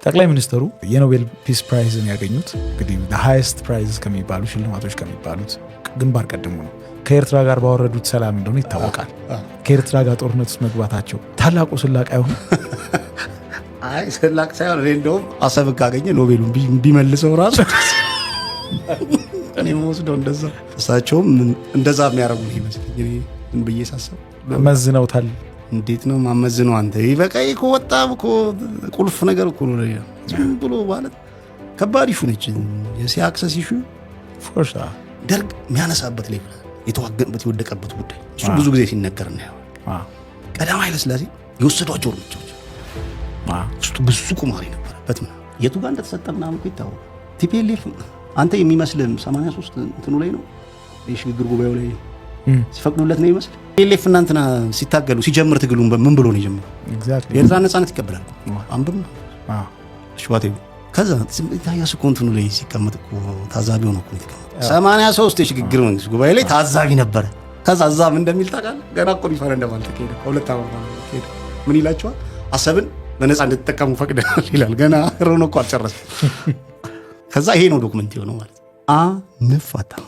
ጠቅላይ ሚኒስትሩ የ Nobel Peace Prize ን ያገኙት እንግዲህ highest prize ከሚባሉ ሽልማቶች ከሚባሉት ግንባር ቀደሙ ነው። ከኤርትራ ጋር ባወረዱት ሰላም እንደሆነ ይታወቃል። ከኤርትራ ጋር ጦርነት ውስጥ መግባታቸው ታላቁ ስላቅ አይሆንም? አይ፣ ስላቅ ሳይሆን እኔ እንደውም አሰብን ካገኘ ኖቤሉን ቢመልሰው ራሱ እኔ የምወስደው እንደዛ፣ እሳቸውም እንደዛ የሚያደርጉ ነው ይመስለኝ። እኔ ዝም ብዬ ሳስብ መዝነውታል። እንዴት ነው ማመዝነው? አንተ በቃ እኮ በጣም እኮ ቁልፍ ነገር እኮ ነው። ዝም ብሎ ማለት ከባድ issue ነች የ sea access issue። Of course። ደርግ የሚያነሳበት level፣ የተዋገንበት የወደቀበት ጉዳይ እሱ ብዙ ጊዜ ሲነገር እናየዋለን። ቀዳማዊ ኃይለ ሥላሴ የወሰዷቸው እርምጃዎች ውስጡ ብዙ ቁማር ነበረበት ምናምን፣ የቱ ጋር እንደተሰጠ ምናምን እኮ ይታወቃል። TPLF አንተ የሚመስልህም 83 እንትኑ ላይ ነው፣ የሽግግር ጉባኤው ላይ ሲፈቅዱለት ነው ይመስል። TPLF እናንትና ሲታገሉ ሲጀምር ትግሉን ምን ብሎ ነው የጀመረው? የኤርትራ ነጻነት ይቀበላል አንብም ሽዋቴ። ከዛ ኢሳያስ እኮ እንትኑ ላይ ሲቀመጥ እኮ ታዛቢ ሆኖ እኮ ነው የተቀመጠው። 83 የሽግግር መንግስት ጉባኤ ላይ ታዛቢ ነበረ። ከዛ እዛ ምን እንደሚል ታውቃለህ? ገና እኮ ሪፈረንደም አልተካሄደም። ከ2 ዓመት በኋላ ተካሄደ። ምን ይላቸዋል? አሰብን በነፃ እንድትጠቀሙ ፈቅደናል ይላል። ገና ሮኖ እኮ አልጨረሰም። ከዛ ይሄ ነው document የሆነው ማለት ነው። አንፋታም።